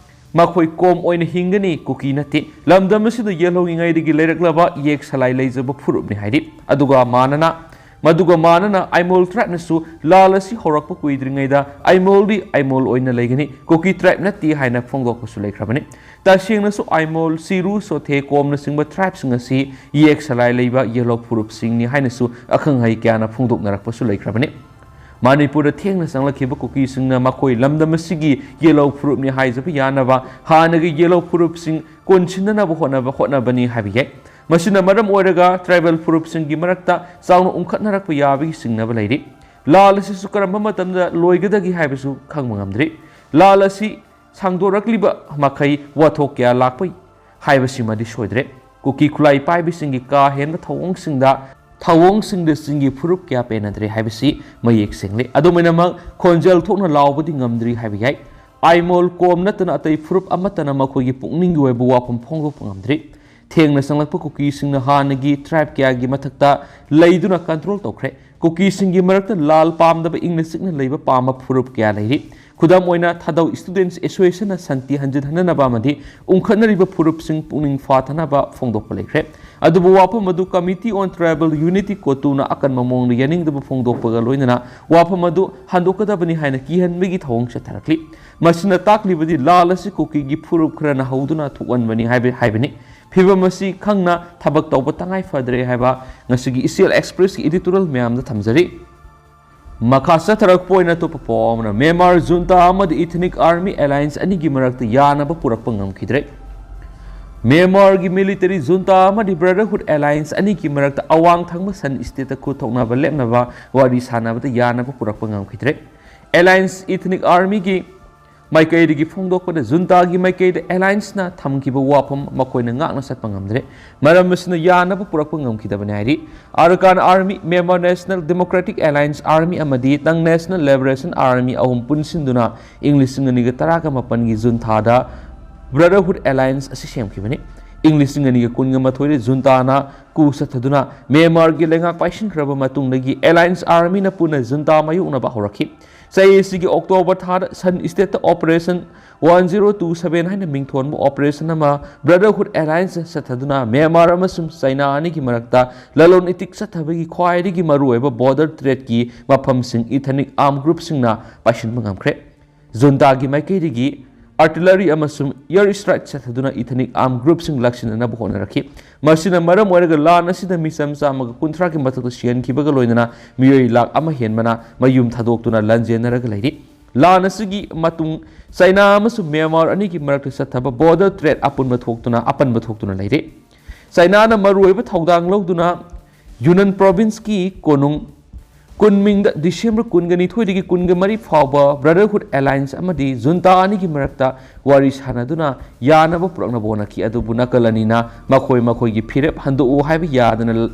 ꯃꯈꯣꯏ ꯀꯣꯝ ꯑꯣꯏꯅ ꯍꯤꯡꯒꯅꯤ, ꯀꯨꯀꯤ ꯅꯠꯇꯦ꯫ ꯂꯝꯗꯝ ꯑꯁꯤꯗ ꯌꯦꯜꯍꯧꯉꯤꯉꯩꯗꯒꯤ ꯂꯩꯔꯛꯂꯕ ꯏꯌꯦꯛ ꯁꯂꯥꯏ ꯂꯩꯖꯕ ꯐꯨꯔꯨꯞꯅꯤ ꯍꯥꯏꯔꯤ꯫ ꯑꯗꯨꯒ ꯃꯥꯟꯅꯅ, ꯃꯗꯨꯒ ꯃꯥꯟꯅꯅ ꯑꯥꯏꯃꯣꯜ tribeꯅꯁꯨ ꯂꯥꯜ ꯑꯁꯤ ꯍꯧꯔꯛꯄ ꯀꯨꯏꯗ꯭ꯔꯤꯉꯩꯗ ꯑꯥꯏꯃꯣꯜꯗꯤ ꯑꯥꯏꯃꯣꯜ ꯑꯣꯏꯅ ꯂꯩꯒꯅꯤ, ꯀꯨꯀꯤ tribe ꯅꯠꯇꯦ ꯍꯥꯏꯅ ꯐꯣꯡꯗꯣꯛꯄꯁꯨ ꯂꯩꯈ꯭ꯔꯕꯅꯤ꯫ ꯇꯁꯦꯡꯅꯁꯨ ꯑꯥꯏꯃꯣꯜ, ꯁꯤꯔꯨ, ꯁꯣꯊꯦ, ꯀꯣꯝꯅꯆꯤꯡꯕ tribeꯁꯤꯡ ꯑꯁꯤ ꯏꯌꯦꯛ ꯁꯂꯥꯏ ꯂꯩꯕ ꯌꯦꯜꯍꯧ ꯐꯨꯔꯨꯞꯁꯤꯡꯅꯤ ꯍꯥꯏꯅꯁꯨ ꯑꯈꯪ ꯑꯍꯩ ꯀꯌꯥꯅ ꯐꯣꯡꯗꯣꯛꯅꯔꯛꯄꯁꯨ ꯂꯩꯈ꯭ꯔꯕꯅꯤ꯫ ꯃꯅꯤꯄꯨꯔꯗ ꯊꯦꯡꯅ ꯆꯪꯂꯛꯈꯤꯕ ꯀꯨꯀꯤꯁꯤꯡꯅ ꯃꯈꯣꯏ ꯂꯝꯗꯝ ꯑꯁꯤꯒꯤ ꯌꯦꯜꯍꯧ ꯐꯨꯔꯨꯞꯅꯤ ꯍꯥꯏꯖꯕ ꯌꯥꯅꯕ ꯍꯥꯟꯅꯒꯤ ꯌꯦꯜꯍꯧ ꯐꯨꯔꯨꯞꯁꯤꯡ ꯀꯣꯟꯁꯤꯟꯅꯅꯕ ꯍꯣꯠꯅꯕ, ꯍꯣꯠꯅꯕꯅꯤ ꯍꯥꯏꯕ ꯌꯥꯏ꯫ ꯃꯁꯤꯅ ꯃꯔꯝ ꯑꯣꯏꯔꯒ tribal ꯐꯨꯔꯨꯞꯁꯤꯡꯒꯤ ꯃꯔꯛꯇ ꯆꯥꯎꯅ ꯎꯪꯈꯠꯅꯔꯛꯄ ꯌꯥꯕꯒꯤ ꯆꯤꯡꯅꯕ ꯂꯩꯔꯤ꯫ ꯂꯥꯜ ꯑꯁꯤꯁꯨ ꯀꯔꯝꯕ ꯃꯇꯝꯗ ꯂꯣꯏꯒꯗꯒꯦ ꯍꯥꯏꯕꯁꯨ ꯈꯪꯕ ꯉꯝꯗ꯭ꯔꯤ꯫ ꯂꯥꯜ ꯑꯁꯤ ꯁꯥꯡꯗꯣꯔꯛꯂꯤꯕ ꯃꯈꯩ ꯋꯥꯊꯣꯛ ꯀꯌꯥ ꯂꯥꯛꯄ ꯍꯥꯏꯕꯁꯤꯃꯗꯤ ꯁꯣꯏꯗ꯭ꯔꯦ꯫ ꯀꯨꯀꯤ ꯈꯨꯠꯂꯥꯏ ꯄꯥꯏꯕꯁꯤꯡꯒꯤ ꯀꯥ ꯍꯦꯟꯕ ꯊꯧꯑꯣꯡꯁꯤꯡꯗ, ꯊꯧꯑꯣꯡꯁꯤꯡꯗ ꯆꯤꯡꯒꯤ ꯐꯨꯔꯨꯞ ꯀꯌꯥ ꯄꯦꯟꯅꯗ꯭ꯔꯦ ꯍꯥꯏꯕꯁꯤ ꯃꯌꯦꯛ ꯁꯦꯡꯂꯦ꯫ ꯑꯗꯨꯃꯥꯏꯅꯃꯛ ꯈꯣꯟꯖꯦꯜ ꯊꯣꯛꯅ ꯂꯥꯎꯕꯗꯤ ꯉꯝꯗ꯭ꯔꯤ ꯍꯥꯏꯕ ꯌꯥꯏ꯫ ꯑꯥꯏꯃꯣꯜ ꯀꯣꯝ ꯅꯠꯇꯅ ꯑꯇꯩ ꯐꯨꯔꯨꯞ ꯑꯃꯠꯇꯅ ꯃꯈꯣꯏꯒꯤ ꯄꯨꯛꯅꯤꯡꯒꯤ ꯑꯣꯏꯕ ꯋꯥꯐꯝ ꯐꯣꯡꯗꯣꯛꯄ ꯉꯝꯗ꯭ꯔꯤ꯫ ꯊꯦꯡꯅ ꯆꯪꯂꯛꯄ ꯀꯨꯀꯤꯁꯤꯡꯅ ꯍꯥꯟꯅꯒꯤ tribe ꯀꯌꯥꯒꯤ ꯃꯊꯛꯇ ꯂꯩꯗꯨꯅ control ꯇꯧꯈ꯭ꯔꯦ꯫ ꯀꯨꯀꯤꯁꯤꯡꯒꯤ ꯃꯔꯛꯇ ꯂꯥꯜ ꯄꯥꯝꯗꯕ, ꯏꯪꯅ ꯆꯤꯛꯅ ꯂꯩꯕ ꯄꯥꯝꯕ ꯐꯨꯔꯨꯞ ꯀꯌꯥ ꯂꯩꯔꯤ꯫ ꯈꯨꯗꯝ ꯑꯣꯏꯅ, ꯊꯥꯗꯧ Students Associationꯅ ꯁꯥꯟꯇꯤ ꯍꯟꯖꯤꯟꯍꯟꯅꯅꯕ ꯑꯃꯗꯤ ꯎꯪꯈꯠꯅꯔꯤꯕ ꯐꯨꯔꯨꯞꯁꯤꯡ ꯄꯨꯛꯅꯤꯡ ꯐꯥꯊꯅꯕ ꯐꯣꯡꯗꯣꯛꯄ ꯂꯩꯈ꯭ꯔꯦ꯫ ꯑꯗꯨꯕꯨ ꯋꯥꯐꯝ ꯑꯗꯨ Committee on Tribal Unity, ꯀꯣꯇꯨꯅ ꯑꯀꯟꯕ ꯃꯑꯣꯡꯗ ꯌꯥꯅꯤꯡꯗꯕ ꯐꯣꯡꯗꯣꯛꯄꯒ ꯂꯣꯏꯅꯅ ꯋꯥꯐꯝ ꯑꯗꯨ ꯍꯟꯗꯣꯛꯀꯗꯕꯅꯤ ꯍꯥꯏꯅ ꯀꯤꯍꯟꯕꯒꯤ ꯊꯧꯑꯣꯡ ꯆꯠꯊꯔꯛꯂꯤ꯫ ꯃꯁꯤꯅ ꯇꯥꯛꯂꯤꯕꯗꯤ ꯂꯥꯜ ꯑꯁꯤ ꯀꯨꯀꯤꯒꯤ ꯐꯨꯔꯨꯞ ꯈꯔꯅ ꯍꯧꯗꯨꯅ ꯊꯣꯛꯍꯟꯕꯅꯤ ꯍꯥꯏꯕ, ꯍꯥꯏꯕꯅꯤ꯫ ꯐꯤꯚꯝ ꯑꯁꯤ ꯈꯪꯅ ꯊꯕꯛ ꯇꯧꯕ ꯇꯉꯥꯏ ꯐꯗ꯭ꯔꯦ ꯍꯥꯏꯕ ꯉꯁꯤꯒꯤ ꯏꯆꯦꯜ Expressꯀꯤ editorial ꯃꯌꯥꯝꯗ ꯊꯝꯖꯔꯤ꯫ ꯃꯈꯥ ꯆꯠꯊꯔꯛꯄ ꯑꯣꯏꯅ ꯑꯇꯣꯞꯄ ꯄꯥꯎ ꯑꯃꯅ, ꯃ꯭ꯌꯥꯟꯃꯥꯔ junta ꯑꯃꯗꯤ Ethnic Army Alliance ꯑꯅꯤꯒꯤ ꯃꯔꯛꯇ ꯌꯥꯅꯕ ꯄꯨꯔꯛꯄ ꯉꯝꯈꯤꯗ꯭ꯔꯦ꯫ ꯃ꯭ꯌꯥꯟꯃꯥꯔꯒꯤ military junta ꯑꯃꯗꯤ Brotherhood Alliance ꯑꯅꯤꯒꯤ ꯃꯔꯛꯇ ꯑꯋꯥꯡ ꯊꯪꯕ ꯁꯟ stateꯇ ꯈꯨꯠ ꯊꯣꯛꯅꯕ ꯂꯦꯞꯅꯕ ꯋꯥꯔꯤ ꯁꯥꯟꯅꯕꯗ ꯌꯥꯅꯕ ꯄꯨꯔꯛꯄ ꯉꯝꯈꯤꯗ꯭ꯔꯦ꯫ Alliance Ethnic Armyꯒꯤ ꯃꯥꯏꯀꯩꯗꯒꯤ ꯐꯣꯡꯗꯣꯛꯄꯗ, juntaꯒꯤ ꯃꯥꯏꯀꯩꯗ Allianceꯅ ꯊꯝꯈꯤꯕ ꯋꯥꯐꯝ ꯃꯈꯣꯏꯅ ꯉꯥꯛꯅ ꯆꯠꯄ ꯉꯝꯗ꯭ꯔꯦ꯫ ꯃꯔꯝ ꯑꯁꯤꯅ ꯌꯥꯅꯕ ꯄꯨꯔꯛꯄ ꯉꯝꯈꯤꯗꯕꯅꯤ ꯍꯥꯏꯔꯤ꯫ Arakan Army, Myanmar National Democratic Alliance Army ꯑꯃꯗꯤ National Liberation Army ꯑꯍꯨꯝ ꯄꯨꯟꯁꯤꯟꯗꯨꯅ ꯏꯪ ꯂꯤꯁꯤꯡ ꯑꯅꯤꯒ ꯇꯔꯥꯒ ꯃꯥꯄꯟꯒꯤ June ꯊꯥꯗ Brotherhood Alliance ꯑꯁꯤ ꯁꯦꯝꯈꯤꯕꯅꯤ꯫ ꯏꯪ ꯂꯤꯁꯤꯡ ꯑꯅꯤꯒ ꯀꯨꯟꯒ ꯃꯥꯊꯣꯏꯗ ꯖꯨꯟꯇꯥꯅ ꯀꯨ ꯆꯠꯊꯗꯨꯅ ꯃ꯭ꯌꯥꯟꯃꯥꯔꯒꯤ ꯂꯩꯉꯥꯛ ꯄꯥꯏꯁꯤꯟꯈ꯭ꯔꯕ ꯃꯇꯨꯡꯗꯒꯤ ꯑꯦꯂꯥꯏꯟꯁ ꯑꯥꯔꯃꯤꯅ ꯄꯨꯟꯅ ꯖꯨꯟꯇꯥ ꯃꯥꯌꯣꯛꯅꯕ ꯍꯧꯔꯛꯈꯤ꯫ ꯆꯍꯤ ꯑꯁꯤꯒꯤ ꯑꯣꯛꯇꯣꯕꯔ ꯊꯥꯗ ꯁꯟ ꯁ꯭ꯇꯦꯠꯇ operation one zero two seven ꯍꯥꯏꯅ ꯃꯤꯡꯊꯣꯟꯕ ꯑꯣꯄꯔꯦꯁꯟ ꯑꯃ ꯕ꯭ꯔꯗꯔꯍꯨꯗ ꯑꯦꯂꯥꯏꯟꯁ ꯆꯠꯊꯗꯨꯅ ꯃ꯭ꯌꯥꯟꯃꯥꯔ ꯑꯃꯁꯨꯡ ꯆꯥꯏꯅꯥ ꯑꯅꯤꯒꯤ ꯃꯔꯛꯇ ꯂꯂꯣꯟ ꯏꯇꯤꯛ ꯆꯠꯊꯕꯒꯤ ꯈ꯭ꯋꯥꯏꯗꯒꯤ ꯃꯔꯨꯑꯣꯏꯕ ꯕꯣꯔꯗꯔ ꯇ꯭ꯔꯦꯠꯀꯤ ꯃꯐꯝꯁꯤꯡ ꯏꯊꯅꯤꯛ ꯑꯥꯔꯝ ꯒ꯭ꯔꯨꯞꯁꯤꯡꯅ ꯄꯥꯏꯁꯤꯟꯕ ꯉꯝꯈ꯭ꯔꯦ꯫ ꯖꯨꯟꯇꯥꯒꯤ ꯃꯥꯏꯀꯩꯗꯒꯤ ꯑꯥꯔꯇꯤꯂꯔꯤ ꯑꯃꯁꯨꯡ ꯑꯦꯌꯔ ꯁ꯭ꯇ꯭ꯔꯥꯏꯛ ꯆꯠꯊꯗꯨꯅ ꯏꯊꯅꯤꯛ ꯑꯥꯔꯝ ꯒ꯭ꯔꯨꯞꯁꯤꯡ ꯂꯥꯛꯁꯤꯟꯅꯅꯕ ꯍꯣꯠꯅꯔꯛꯈꯤ꯫ ꯃꯁꯤꯅ ꯃꯔꯝ ꯑꯣꯏꯔꯒ ꯂꯥꯟ ꯑꯁꯤꯗ ꯃꯤꯆꯝ ꯆꯥꯝꯃꯒ ꯀꯨꯟꯊ꯭ꯔꯥꯒꯤ ꯃꯊꯛꯇ ꯁꯤꯍꯟꯈꯤꯕꯒ ꯂꯣꯏꯅꯅ ꯃꯤꯑꯣꯏ ꯂꯥꯈ ꯑꯃ ꯍꯦꯟꯕꯅ ꯃꯌꯨꯝ ꯊꯥꯗꯣꯛꯇꯨꯅ ꯂꯥꯟꯖꯦꯟꯅꯔꯒ ꯂꯩꯔꯤ꯫ ꯂꯥꯟ ꯑꯁꯤꯒꯤ ꯃꯇꯨꯡ ꯆꯥꯏꯅꯥ ꯑꯃꯁꯨꯡ ꯃ꯭ꯌꯥꯟꯃꯥꯔ ꯑꯅꯤꯒꯤ ꯃꯔꯛꯇ ꯆꯠꯊꯕ ꯕꯣꯔꯗꯔ ꯇ꯭ꯔꯦꯠ ꯑꯄꯨꯟꯕ ꯊꯣꯛꯇꯨꯅ ꯑꯄꯟꯕ ꯊꯣꯛꯇꯨꯅ ꯂꯩꯔꯤ꯫ ꯆꯥꯏꯅꯥꯅ ꯃꯔꯨꯑꯣꯏꯕ ꯊꯧꯗꯥꯡ ꯂꯧꯗꯨꯅ ꯌꯨꯅꯟ ꯄ꯭ꯔꯣꯚꯤꯟꯁꯀꯤ ꯀꯣꯅꯨꯡ ꯀꯨꯟꯃꯤꯡꯗ ꯗꯤꯁꯦꯝꯕꯔ ꯀꯨꯟꯒ ꯅꯤꯊꯣꯏꯗꯒꯤ ꯀꯨꯟꯒ ꯃꯔꯤ ꯐꯥꯎꯕ ꯕ꯭ꯔꯗꯔꯍꯨꯗ ꯑꯦꯂꯥꯏꯟꯁ ꯑꯃꯗꯤ ꯖꯨꯟꯇꯥ ꯑꯅꯤꯒꯤ ꯃꯔꯛꯇ ꯋꯥꯔꯤ ꯁꯥꯟꯅꯗꯨꯅ ꯌꯥꯅꯕ ꯄꯨꯔꯛꯅꯕ ꯍꯣꯠꯅꯈꯤ꯫ ꯑꯗꯨꯕꯨ ꯅꯥꯀꯜ ꯑꯅꯤꯅ ꯃꯈꯣꯏ ꯃꯈꯣꯏꯒꯤ ꯐꯤꯔꯦꯞ ꯍꯟꯗꯣꯛꯎ ꯍꯥꯏꯕ ꯌꯥꯗꯅ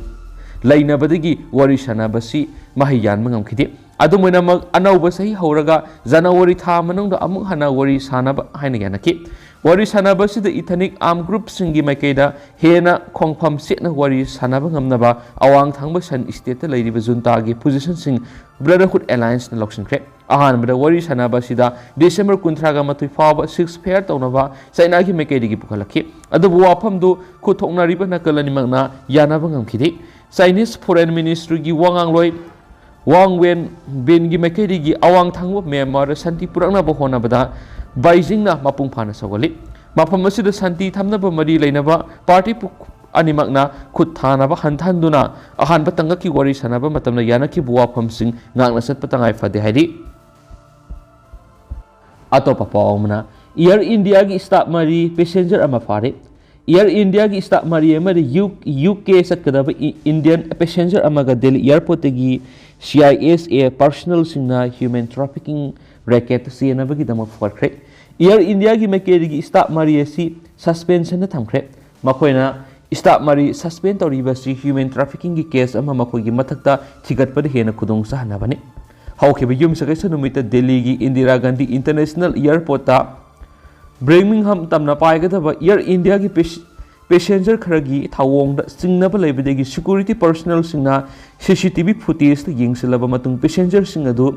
ꯂꯩꯅꯕꯗꯒꯤ ꯋꯥꯔꯤ ꯁꯥꯟꯅꯕꯁꯤ ꯃꯍꯩ ꯌꯥꯟꯕ ꯉꯝꯈꯤꯗꯦ꯫ ꯑꯗꯨꯝ ꯑꯣꯏꯅꯃꯛ, ꯑꯅꯧꯕ ꯆꯍꯤ ꯍꯧꯔꯒ ꯖꯅꯋꯥꯔꯤ ꯊꯥ ꯃꯅꯨꯡꯗ ꯑꯃꯨꯛ ꯍꯟꯅ ꯋꯥꯔꯤ ꯁꯥꯟꯅꯕ ꯍꯥꯏꯅ ꯌꯥꯅꯈꯤ꯫ ꯋꯥꯔꯤ ꯁꯥꯟꯅꯕ ꯑꯁꯤꯗ ꯏꯊꯅꯤꯛ ꯑꯥꯔꯝ ꯒ꯭ꯔꯨꯞꯁꯤꯡꯒꯤ ꯃꯥꯏꯀꯩꯗ ꯍꯦꯟꯅ ꯈꯣꯡꯐꯝ ꯆꯦꯠꯅ ꯋꯥꯔꯤ ꯁꯥꯟꯅꯕ ꯉꯝꯅꯕ ꯑꯋꯥꯡ ꯊꯪꯕ ꯁꯟ ꯁ꯭ꯇꯦꯠꯇ ꯂꯩꯔꯤꯕ ꯖꯨꯟꯇꯥꯒꯤ ꯄꯣꯖꯤꯁꯟꯁꯤꯡ ꯕ꯭ꯔꯗꯔꯍꯨꯗ ꯑꯦꯂꯥꯏꯟꯁꯅ ꯂꯧꯁꯤꯟꯈ꯭ꯔꯦ꯫ ꯑꯍꯥꯟꯕꯗ ꯋꯥꯔꯤ ꯁꯥꯟꯅꯕ ꯑꯁꯤꯗ ꯗꯤꯁꯦꯝꯕꯔ ꯀꯨꯟꯊ꯭ꯔꯥꯒ ꯃꯥꯊꯣꯏ ꯐꯥꯎꯕ ꯁꯤꯖ ꯐꯌꯥꯔ ꯇꯧꯅꯕ ꯆꯥꯏꯅꯥꯒꯤ ꯃꯥꯏꯀꯩꯗꯒꯤ ꯄꯨꯈꯠꯂꯛꯈꯤ꯫ ꯑꯗꯨꯕꯨ ꯋꯥꯐꯝꯗꯨ ꯈꯨꯠ ꯊꯣꯛꯅꯔꯤꯕ ꯅꯥꯀꯜ ꯑꯅꯤꯃꯛꯅ ꯌꯥꯅꯕ ꯉꯝꯈꯤꯗꯦ꯫ ꯆꯥꯏꯅꯤꯁ ꯐꯣꯔꯦꯟ ꯃꯤꯅꯤꯁꯇ꯭ꯔꯤꯒꯤ ꯋꯥ ꯉꯥꯡꯂꯣꯏ ꯋꯥꯡ ꯋꯦꯟ ꯕꯤꯟꯒꯤ ꯃꯥꯏꯀꯩꯗꯒꯤ ꯑꯋꯥꯡ ꯊꯪꯕ ꯃ꯭ꯌꯥꯟꯃꯥꯔꯗ ꯁꯥꯟꯇꯤ ꯄꯨꯔꯛꯅꯕ ꯍꯣꯠꯅꯕꯗ ꯕꯩꯖꯤꯡꯅ ꯃꯄꯨꯡ ꯐꯥꯅ ꯁꯧꯒꯠꯂꯤ꯫ ꯃꯐꯝ ꯑꯁꯤꯗ ꯁꯥꯟꯇꯤ ꯊꯝꯅꯕ ꯃꯔꯤ ꯂꯩꯅꯕ ꯄꯥꯔꯇꯤ ꯄꯨ-, ꯑꯅꯤꯃꯛꯅ ꯈꯨꯠ ꯊꯥꯅꯕ ꯍꯟꯊꯍꯟꯗꯨꯅ ꯑꯍꯥꯟꯕ ꯇꯥꯡꯀꯛꯀꯤ ꯋꯥꯔꯤ ꯁꯥꯟꯅꯕ ꯃꯇꯝꯗ ꯌꯥꯅꯈꯤꯕ ꯋꯥꯐꯝꯁꯤꯡ ꯉꯥꯛꯅ ꯆꯠꯄ ꯇꯉꯥꯏ ꯐꯗꯦ ꯍꯥꯏꯔꯤ꯫ ꯑꯇꯣꯞꯄ ꯄꯥꯎ ꯑꯃꯅ, ꯑꯦꯌꯔ ꯏꯟꯗꯤꯌꯥꯒꯤ ꯁ꯭ꯇꯥꯐ ꯃꯔꯤ ꯄꯦꯁꯦꯟꯖꯔ ꯑꯃ ꯐꯥꯔꯦ꯫ ꯑꯦꯌꯔ ꯏꯟꯗꯤꯌꯥꯒꯤ ꯁ꯭ꯇꯥꯐ ꯃꯔꯤ ꯑꯃꯗꯤ ꯌꯨ, ꯌꯨ ꯀꯦ ꯆꯠꯀꯗꯕ ꯏ-, ꯏꯟꯗꯤꯌꯟ ꯄꯦꯁꯦꯟꯖꯔ ꯑꯃꯒ Delhi ꯑꯦꯌꯔꯄꯣꯔꯠꯇꯒꯤ C I S A ꯄꯥꯔꯁꯅꯦꯜꯁꯤꯡꯅ human ꯇ꯭ꯔꯥꯐꯤꯀꯤꯡ ꯔꯦꯀꯦꯠꯇ ꯆꯦꯟꯅꯕꯒꯤꯗꯃꯛ ꯐꯒꯠꯈ꯭ꯔꯦ꯫ Air ꯏꯟꯗꯤꯌꯥꯒꯤ ꯃꯥꯏꯀꯩꯗꯒꯤ ꯁ꯭ꯇꯥꯐ ꯃꯔꯤ ꯑꯁꯤ ꯁꯁꯄꯦꯟꯁꯟꯗ ꯊꯝꯈ꯭ꯔꯦ꯫ ꯃꯈꯣꯏꯅ ꯁ꯭ꯇꯥꯐ ꯃꯔꯤ ꯁꯁꯄꯦꯟ ꯇꯧꯔꯤꯕ ꯑꯁꯤ ꯍ꯭ꯌꯨꯃꯦꯟ ꯇ꯭ꯔꯥꯐꯤꯀꯤꯡꯒꯤ ꯀꯦꯁ ꯑꯃ ꯃꯈꯣꯏꯒꯤ ꯃꯊꯛꯇ ꯊꯤꯒꯠꯄꯗ ꯍꯦꯟꯅ ꯈꯨꯗꯣꯡ ꯆꯥꯍꯟꯅꯕꯅꯤ꯫ ꯍꯧꯈꯤꯕ ꯌꯨꯝꯁꯀꯩꯁ ꯅꯨꯃꯤꯠꯇ ꯗꯦꯜꯂꯤꯒꯤ ꯏꯟꯗꯤꯔꯥ ꯒꯥꯟꯙꯤ ꯏꯟꯇꯔꯅꯦꯁꯅꯦꯜ ꯑꯦꯌꯔꯄꯣꯔꯠꯇ ꯕꯔꯃꯤꯡꯍꯝ ꯇꯝꯅ ꯄꯥꯏꯒꯗꯕ ꯑꯦꯌꯔ ꯏꯟꯗꯤꯌꯥꯒꯤ ꯄꯦꯁ-, ꯄꯦꯁꯦꯟꯖꯔ ꯈꯔꯒꯤ ꯊꯧꯑꯣꯡꯗ ꯆꯤꯡꯅꯕ ꯂꯩꯕꯗꯒꯤ ꯁꯦꯀ꯭ꯌꯨꯔꯤꯇꯤ ꯄꯔꯁꯣꯅꯦꯜꯁꯤꯡꯅ ꯁꯤ ꯁꯤ ꯇꯤ ꯚꯤ ꯐꯨꯇꯦꯖꯇ ꯌꯦꯡꯁꯤꯜꯂꯕ ꯃꯇꯨꯡ ꯄꯦꯁꯦꯟꯖꯔꯁꯤꯡ ꯑꯗꯨ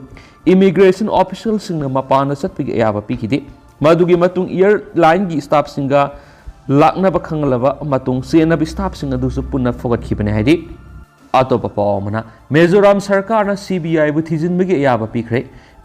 ꯏꯃꯤꯒ꯭ꯔꯦꯁꯟ ꯑꯣꯐꯤꯁꯤꯌꯦꯜꯁꯤꯡꯅ ꯃꯄꯥꯟꯗ ꯆꯠꯄꯒꯤ ꯑꯌꯥꯕ ꯄꯤꯈꯤꯗꯦ꯫ ꯃꯗꯨꯒꯤ ꯃꯇꯨꯡ ꯏꯌꯔꯂꯥꯏꯟꯒꯤ ꯁ꯭ꯇꯥꯐꯁꯤꯡꯒ ꯂꯥꯛꯅꯕ ꯈꯪꯍꯜꯂꯕ ꯃꯇꯨꯡ ꯆꯦꯟꯅꯕ ꯁ꯭ꯇꯥꯐꯁꯤꯡ ꯑꯗꯨꯁꯨ ꯄꯨꯟꯅ ꯐꯨꯒꯠꯈꯤꯕꯅꯤ ꯍꯥꯏꯗꯤ꯫ ꯑꯇꯣꯞꯄ ꯄꯥꯎ ꯑꯃꯅ, ꯃꯤꯖꯣꯔꯥꯝ ꯁꯔꯀꯥꯔꯅ ꯁꯤ ꯕꯤ ꯑꯥꯏꯕꯨ ꯊꯤꯖꯤꯟꯕꯒꯤ ꯑꯌꯥꯕ ꯄꯤꯈ꯭ꯔꯦ꯫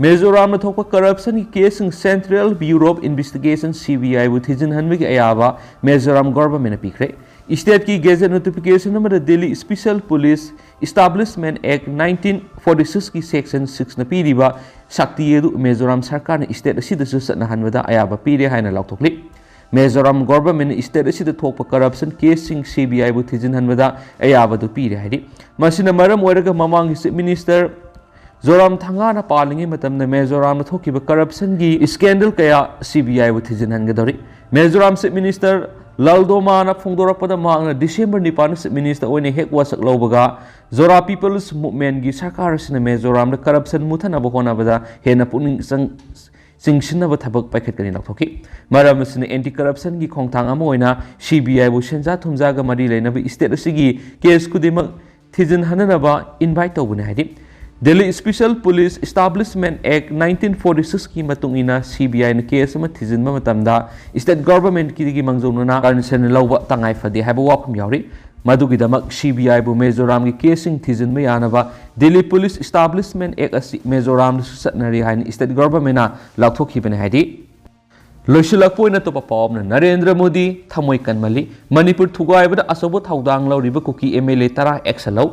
ꯃꯤꯖꯣꯔꯥꯝꯗ ꯊꯣꯛꯄ ꯀꯔꯞꯁꯟꯒꯤ ꯀꯦꯁꯁꯤꯡ central bureau of investigation, C B ꯑꯥꯏꯕꯨ ꯊꯤꯖꯤꯟꯍꯟꯕꯒꯤ ꯑꯌꯥꯕ ꯃꯤꯖꯣꯔꯥꯝ ꯒꯣꯚꯔꯟꯃꯦꯟꯠꯅ ꯄꯤꯈ꯭ꯔꯦ꯫ ꯁ꯭ꯇꯦꯠꯀꯤ ꯒꯦꯖꯦꯠ ꯅꯣꯇꯤꯐꯤꯀꯦꯁꯟ ꯑꯃꯗ Delhi special police establishment act nineteen forty ꯁꯤꯛꯁꯀꯤ ꯁꯦꯛꯁꯟ ꯁꯤꯛꯁꯅ ꯄꯤꯔꯤꯕ ꯁꯛꯇꯤ ꯑꯗꯨ ꯃꯤꯖꯣꯔꯥꯝ ꯁꯔꯀꯥꯔꯅ ꯁ꯭ꯇꯦꯠ ꯑꯁꯤꯗꯁꯨ ꯆꯠꯅꯍꯟꯕꯗ ꯑꯌꯥꯕ ꯄꯤꯔꯦ ꯍꯥꯏꯅ ꯂꯥꯎꯊꯣꯛꯂꯤ꯫ ꯃꯤꯖꯣꯔꯥꯝ ꯒꯣꯚꯔꯟꯃꯦꯟꯠꯅ ꯁ꯭ꯇꯦꯠ ꯑꯁꯤꯗ ꯊꯣꯛꯄ ꯀꯔꯞꯁꯟ ꯀꯦꯁꯁꯤꯡ ꯁꯤ ꯕꯤ ꯑꯥꯏꯕꯨ ꯊꯤꯖꯤꯟꯍꯟꯕꯗ ꯑꯌꯥꯕꯗꯨ ꯄꯤꯔꯦ ꯍꯥꯏꯔꯤ꯫ ꯃꯁꯤꯅ ꯃꯔꯝ ꯑꯣꯏꯔꯒ ꯃꯃꯥꯡꯒꯤ ꯆꯤꯐ ꯃꯤꯅꯤꯁꯇꯔ ꯖꯣꯔꯥꯝꯊꯪꯒꯥꯅ ꯄꯥꯜꯂꯤꯉꯩ ꯃꯇꯝꯗ ꯃꯤꯖꯣꯔꯥꯝꯗ ꯊꯣꯛꯈꯤꯕ ꯀꯔꯞꯁꯟꯒꯤ ꯁ꯭ꯀꯦꯟꯗꯜ ꯀꯌꯥ ꯁꯤ ꯕꯤ ꯑꯥꯏꯕꯨ ꯊꯤꯖꯤꯟꯍꯟꯒꯗꯧꯔꯤ꯫ ꯃꯤꯖꯣꯔꯥꯝ ꯆꯤꯐ ꯃꯤꯅꯤꯁꯇꯔ ꯂꯜꯗꯣꯃꯥꯅ ꯐꯣꯡꯗꯣꯔꯛꯄꯗ, ꯃꯍꯥꯛꯅ ꯗꯤꯁꯦꯝꯕꯔ ꯅꯤꯄꯥꯟꯗ ꯆꯤꯐ ꯃꯤꯅꯤꯁꯇꯔ ꯑꯣꯏꯅ ꯍꯦꯛ ꯋꯥꯁꯛ ꯂꯧꯕꯒ ꯖꯣꯔꯥ ꯄꯤꯄꯜꯁ ꯃꯨꯚꯃꯦꯟꯠꯀꯤ ꯁꯔꯀꯥꯔ ꯑꯁꯤꯅ ꯃꯤꯖꯣꯔꯥꯝꯗ ꯀꯔꯞꯁꯟ ꯃꯨꯊꯠꯅꯕ ꯍꯣꯠꯅꯕꯗ ꯍꯦꯟꯅ ꯄꯨꯛꯅꯤꯡ ꯆꯪ-, ꯆꯤꯡꯁꯤꯟꯅꯕ ꯊꯕꯛ ꯄꯥꯏꯈꯠꯀꯅꯤ ꯂꯥꯎꯊꯣꯛꯈꯤ꯫ ꯃꯔꯝ ꯑꯁꯤꯅ ꯑꯦꯟꯇꯤ ꯀꯔꯞꯁꯟꯒꯤ ꯈꯣꯡꯊꯥꯡ ꯑꯃ ꯑꯣꯏꯅ ꯁꯤ ꯕꯤ ꯑꯥꯏꯕꯨ ꯁꯦꯟꯖꯥ ꯊꯨꯝꯖꯥꯒ ꯃꯔꯤ ꯂꯩꯅꯕ ꯁ꯭ꯇꯦꯠ ꯑꯁꯤꯒꯤ ꯀꯦꯁ ꯈꯨꯗꯤꯡꯃꯛ ꯊꯤꯖꯤꯟꯍꯟꯅꯅꯕ ꯏꯟꯚꯥꯏꯠ ꯇꯧꯕꯅꯤ ꯍꯥꯏꯗꯤ꯫ Delhi special police establishment act nineteen forty ꯁꯤꯛꯁꯀꯤ ꯃꯇꯨꯡ ꯏꯟꯅ ꯁꯤ ꯕꯤ ꯑꯥꯏꯅ ꯀꯦꯁ ꯑꯃ ꯊꯤꯖꯤꯟꯕ ꯃꯇꯝꯗ ꯁ꯭ꯇꯦꯠ ꯒꯣꯚꯔꯟꯃꯦꯟꯠꯀꯤꯗꯒꯤ ꯃꯥꯡꯖꯧꯅꯅ ꯀꯟꯁꯦꯟ ꯂꯧꯕ ꯇꯉꯥꯏ ꯐꯗꯦ ꯍꯥꯏꯕ ꯋꯥꯐꯝ ꯌꯥꯎꯔꯤ꯫ ꯃꯗꯨꯒꯤꯗꯃꯛ ꯁꯤ ꯕꯤ ꯑꯥꯏꯕꯨ ꯃꯤꯖꯣꯔꯥꯝꯒꯤ ꯀꯦꯁꯁꯤꯡ ꯊꯤꯖꯤꯟꯕ ꯌꯥꯅꯕ ꯗꯦꯜꯂꯤ ꯄꯨꯂꯤꯁ ꯏꯁꯇꯥꯕ꯭ꯂꯤꯁꯃꯦꯟꯠ ꯑꯦꯛꯠ ꯑꯁꯤ ꯃꯤꯖꯣꯔꯥꯝꯗꯁꯨ ꯆꯠꯅꯔꯤ ꯍꯥꯏꯅ ꯁ꯭ꯇꯦꯠ ꯒꯣꯚꯔꯟꯃꯦꯟꯠꯅ ꯂꯥꯎꯊꯣꯛꯈꯤꯕꯅꯤ ꯍꯥꯏꯗꯤ꯫ ꯂꯣꯏꯁꯤꯜꯂꯛꯄ ꯑꯣꯏꯅ ꯑꯇꯣꯞꯄ ꯄꯥꯎ ꯑꯃꯅ, ꯅꯔꯦꯟꯗ꯭ꯔ ꯃꯣꯗꯤ ꯊꯃꯣꯏ ꯀꯟꯃꯜꯂꯤ, ꯃꯅꯤꯄꯨꯔ ꯊꯨꯒꯥꯏꯕꯗ ꯑꯆꯧꯕ ꯊꯧꯗꯥꯡ ꯂꯧꯔꯤꯕ ꯀꯨꯀꯤ ꯑꯦꯝ ꯑꯦꯜ ꯑꯦ ꯇꯔꯥ ꯑꯦꯛꯁꯟ ꯂꯧ꯫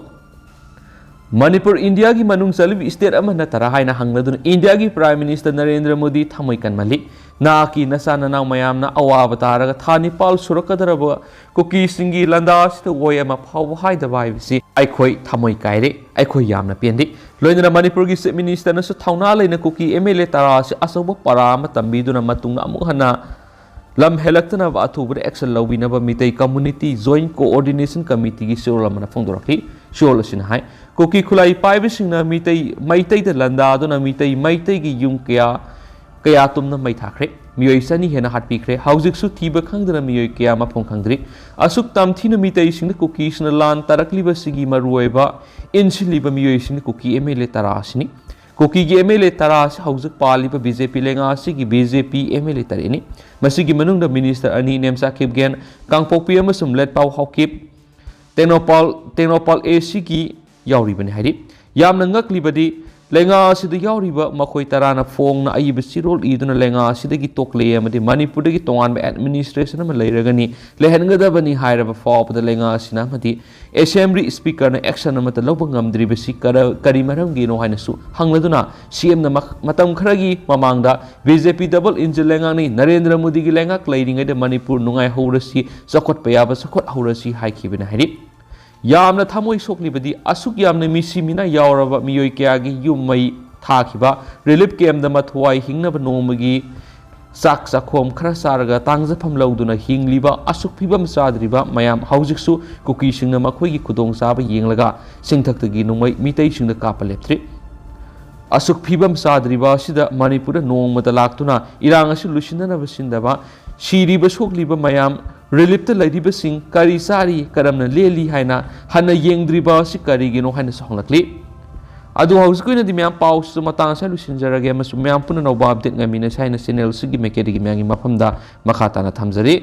ꯃꯅꯤꯄꯨꯔ ꯏꯟꯗꯤꯌꯥꯒꯤ ꯃꯅꯨꯡ ꯆꯜꯂꯤꯕ ꯁ꯭ꯇꯦꯠ ꯑꯃ ꯅꯠꯇꯔꯥ ꯍꯥꯏꯅ ꯍꯪꯂꯗꯨꯅ ꯏꯟꯗꯤꯌꯥꯒꯤ ꯄ꯭ꯔꯥꯏꯝ ꯃꯤꯅꯤꯁꯇꯔ ꯅꯔꯦꯟꯗ꯭ꯔ ꯃꯣꯗꯤ ꯊꯃꯣꯏ ꯀꯟꯃꯜꯂꯤ꯫ ꯅꯍꯥꯛꯀꯤ ꯅꯆꯥ ꯅꯅꯥꯎ ꯃꯌꯥꯝꯅ ꯑꯋꯥꯕ ꯇꯥꯔꯒ ꯊꯥ ꯅꯤꯄꯥꯜ ꯁꯨꯔꯛꯀꯗꯧꯔꯕ ꯀꯨꯀꯤꯁꯤꯡꯒꯤ ꯂꯥꯟꯗꯥ ꯑꯁꯤꯗ ꯋꯥꯍꯩ ꯑꯃ ꯐꯥꯎꯕ ꯍꯥꯏꯗꯕ ꯍꯥꯏꯕꯁꯤ ꯑꯩꯈꯣꯏ ꯊꯃꯣꯏ ꯀꯥꯏꯔꯦ, ꯑꯩꯈꯣꯏ ꯌꯥꯝꯅ ꯄꯦꯟꯗꯦ꯫ ꯂꯣꯏꯅꯅ ꯃꯅꯤꯄꯨꯔꯒꯤ ꯆꯤꯐ ꯃꯤꯅꯤꯁꯇꯔꯅꯁꯨ ꯊꯧꯅꯥ ꯂꯩꯅ ꯀꯨꯀꯤ ꯑꯦꯝ ꯑꯦꯜ ꯑꯦ ꯇꯔꯥ ꯑꯁꯤ ꯑꯆꯧꯕ ꯄꯔꯥ ꯑꯃ ꯇꯝꯕꯤꯗꯨꯅ ꯃꯇꯨꯡꯗ ꯑꯃꯨꯛ ꯍꯟꯅ ꯂꯝ ꯍꯦꯜꯂꯛꯇꯅꯕ ꯑꯊꯨꯕꯗ ꯑꯦꯛꯁꯟ ꯂꯧꯕꯤꯅꯕ ꯃꯤꯇꯩ ꯀꯝꯃꯨꯅꯤꯇꯤ ꯖꯣꯏꯟꯠ ꯀꯣꯑꯣꯔꯗꯤꯅꯦꯁꯟ ꯀꯃꯤꯇꯤꯒꯤ ꯆꯦꯔꯣꯜ ꯑꯃꯅ ꯐꯣꯡꯗꯣꯔꯛꯈꯤ꯫ ꯆꯦꯔꯣꯜ ꯑꯁꯤꯅ ꯍꯥꯏ, ꯀꯨꯀꯤ ꯈꯨꯠꯂꯥꯏ ꯄꯥꯏꯕꯁꯤꯡꯅ ꯃꯤꯇꯩ ꯃꯩꯇꯩꯗ ꯂꯥꯟꯗꯥꯗꯨꯅ ꯃꯤꯇꯩ ꯃꯩꯇꯩꯒꯤ ꯌꯨꯝ ꯀꯌꯥ ꯀꯌꯥ ꯇꯨꯝꯅ ꯃꯩ ꯊꯥꯈ꯭ꯔꯦ꯫ ꯃꯤꯑꯣꯏ ꯆꯅꯤ ꯍꯦꯟꯅ ꯍꯥꯠꯄꯤꯈ꯭ꯔꯦ꯫ ꯍꯧꯖꯤꯛꯁꯨ ꯊꯤꯕ ꯈꯪꯗꯅ ꯃꯤꯑꯣꯏ ꯀꯌꯥ ꯃꯐꯝ ꯈꯪꯗ꯭ꯔꯤ꯫ ꯑꯁꯨꯛ ꯇꯝꯊꯤꯅ ꯃꯤꯇꯩꯁꯤꯡꯅ ꯀꯨꯀꯤꯁꯤꯡꯅ ꯂꯥꯟ ꯇꯥꯔꯛꯂꯤꯕꯁꯤꯒꯤ ꯃꯔꯨꯑꯣꯏꯕ ꯏꯟꯁꯤꯜꯂꯤꯕ ꯃꯤꯑꯣꯏꯁꯤꯡꯅ ꯀꯨꯀꯤ ꯑꯦꯝ ꯑꯦꯜ ꯑꯦ ꯇꯔꯥ ꯑꯁꯤꯅꯤ꯫ ꯀꯨꯀꯤꯒꯤ ꯑꯦꯝ ꯑꯦꯜ ꯑꯦ ꯇꯔꯥ ꯑꯁꯤ ꯍꯧꯖꯤꯛ ꯄꯥꯜꯂꯤꯕ ꯕꯤ ꯖꯦ ꯄꯤ ꯂꯩꯉꯥꯛ ꯑꯁꯤꯒꯤ B J P M L A ꯇꯔꯦꯠꯅꯤ꯫ ꯃꯁꯤꯒꯤ ꯃꯅꯨꯡꯗ ꯃꯤꯅꯤꯁꯇꯔ ꯑꯅꯤ, ꯅꯦꯝꯆꯥ ꯀꯤꯞꯒꯦꯟ ꯀꯥꯡꯄꯣꯛꯄꯤ ꯑꯃꯁꯨꯡ ꯂꯦꯠꯄꯥꯎ ꯍꯥꯎꯀꯤꯞ, ꯇꯦꯡꯅꯧꯄꯥꯜ, ꯇꯦꯡꯅꯧꯄꯥꯜ ꯑꯦ ꯁꯤꯒꯤ ꯌꯥꯎꯔꯤꯕꯅꯤ ꯍꯥꯏꯔꯤ꯫ ꯌꯥꯝꯅ ꯉꯛꯂꯤꯕꯗꯤ, ꯂꯩꯉꯥꯛ ꯑꯁꯤꯗ ꯌꯥꯎꯔꯤꯕ ꯃꯈꯣꯏ ꯇꯔꯥꯅ ꯐꯣꯡꯅ ꯑꯏꯕ ꯆꯦꯔꯣꯜ ꯏꯗꯨꯅ ꯂꯩꯉꯥꯛ ꯑꯁꯤꯗꯒꯤ ꯇꯣꯛꯂꯦ ꯑꯃꯗꯤ ꯃꯅꯤꯄꯨꯔꯗꯒꯤ ꯇꯣꯉꯥꯟꯕ ꯑꯦꯗꯃꯤꯅꯤꯁꯇ꯭ꯔꯦꯁꯟ ꯑꯃ ꯂꯩꯔꯒꯅꯤ, ꯂꯩꯍꯟꯒꯗꯕꯅꯤ ꯍꯥꯏꯔꯕ ꯐꯥꯎꯕꯗ ꯂꯩꯉꯥꯛ ꯑꯁꯤꯅ ꯑꯃꯗꯤ ꯑꯦꯁꯦꯝꯕ꯭ꯂꯤ ꯁ꯭ꯄꯤꯀꯔꯅ ꯑꯦꯛꯁꯟ ꯑꯃꯠꯇ ꯂꯧꯕ ꯉꯝꯗ꯭ꯔꯤꯕꯁꯤ ꯀꯔ-, ꯀꯔꯤ ꯃꯔꯝꯒꯤꯅꯣ ꯍꯥꯏꯅꯁꯨ ꯍꯪꯂꯗꯨꯅ, ꯁꯤ ꯑꯦꯝꯅ ꯃ-, ꯃꯇꯝ ꯈꯔꯒꯤ ꯃꯃꯥꯡꯗ ꯕꯤ ꯖꯦ ꯄꯤ ꯗꯕꯜ ꯏꯟꯖꯤꯟ ꯂꯩꯉꯥꯛꯅꯤ, ꯅꯔꯦꯟꯗ꯭ꯔ ꯃꯣꯗꯤꯒꯤ ꯂꯩꯉꯥꯛ ꯂꯩꯔꯤꯉꯩꯗ ꯃꯅꯤꯄꯨꯔ ꯅꯨꯡꯉꯥꯏꯍꯧꯔꯁꯤ, ꯆꯥꯎꯈꯠꯄ ꯌꯥꯕ ꯆꯥꯎꯈꯠꯍꯧꯔꯁꯤ ꯍꯥꯏꯈꯤꯕꯅꯤ ꯍꯥꯏꯔꯤ꯫ ꯌꯥꯝꯅ ꯊꯃꯣꯏ ꯁꯣꯛꯂꯤꯕꯗꯤ, ꯑꯁꯨꯛ ꯌꯥꯝꯅ ꯃꯤꯁꯤ ꯃꯤꯅꯥ ꯌꯥꯎꯔꯕ ꯃꯤꯑꯣꯏ ꯀꯌꯥꯒꯤ ꯌꯨꯝ ꯃꯩ ꯊꯥꯈꯤꯕ, ꯔꯤꯂꯤꯐ ꯀꯦꯝꯗ ꯃꯊ꯭ꯋꯥꯏ ꯍꯤꯡꯅꯕ ꯅꯣꯡꯃꯒꯤ ꯆꯥꯛ ꯆꯥꯈꯣꯝ ꯈꯔ ꯆꯥꯔꯒ ꯇꯥꯡꯖꯐꯝ ꯂꯧꯗꯨꯅ ꯍꯤꯡꯂꯤꯕ, ꯑꯁꯨꯛ ꯐꯤꯕꯝ ꯆꯥꯗ꯭ꯔꯤꯕ ꯃꯌꯥꯝ ꯍꯧꯖꯤꯛꯁꯨ ꯀꯨꯀꯤꯁꯤꯡꯅ ꯃꯈꯣꯏꯒꯤ ꯈꯨꯗꯣꯡꯆꯥꯕ ꯌꯦꯡꯂꯒ ꯆꯤꯡꯊꯛꯇꯒꯤ ꯅꯣꯡꯃꯩ ꯃꯤꯇꯩꯁꯤꯡꯗ ꯀꯥꯞꯄ ꯂꯦꯞꯇ꯭ꯔꯤ꯫ ꯑꯁꯨꯛ ꯐꯤꯕꯝ ꯆꯥꯗ꯭ꯔꯤꯕ ꯑꯁꯤꯗ ꯃꯅꯤꯄꯨꯔꯗ ꯅꯣꯡꯃꯇ ꯂꯥꯛꯇꯨꯅ ꯏꯔꯥꯡ ꯑꯁꯤ ꯂꯣꯏꯁꯤꯟꯅꯅꯕ ꯁꯤꯟꯗꯕ, ꯁꯤꯔꯤꯕ ꯁꯣꯛꯂꯤꯕ ꯃꯌꯥꯝ, ꯔꯤꯂꯤꯐꯇ ꯂꯩꯔꯤꯕꯁꯤꯡ ꯀꯔꯤ ꯆꯥꯔꯤ, ꯀꯔꯝꯅ ꯂꯦꯜꯂꯤ ꯍꯥꯏꯅ ꯍꯟꯅ ꯌꯦꯡꯗ꯭ꯔꯤꯕ ꯑꯁꯤ ꯀꯔꯤꯒꯤꯅꯣ ꯍꯥꯏꯅꯁꯨ ꯍꯪꯂꯛꯂꯤ꯫ ꯑꯗꯨ ꯍꯧꯖꯤꯛꯀꯤ ꯑꯣꯏꯅꯗꯤ ꯃꯌꯥꯝ ꯄꯥꯎꯁꯤꯁꯨ ꯃꯇꯥꯡ ꯑꯁꯤꯗ ꯂꯣꯏꯁꯤꯟꯖꯔꯒꯦ ꯑꯃꯁꯨꯡ ꯃꯌꯥꯝ ꯄꯨꯟꯅ ꯅꯧꯕ ꯑꯞꯗꯦꯠ ꯉꯥꯏꯃꯤꯟꯅꯁꯤ ꯍꯥꯏꯅ ꯆꯦꯅꯦꯜ ꯑꯁꯤꯒꯤ ꯃꯥꯏꯀꯩꯗꯒꯤ ꯃꯌꯥꯝꯒꯤ ꯃꯐꯝꯗ ꯃꯈꯥ ꯇꯥꯅ ꯊꯝꯖꯔꯤ꯫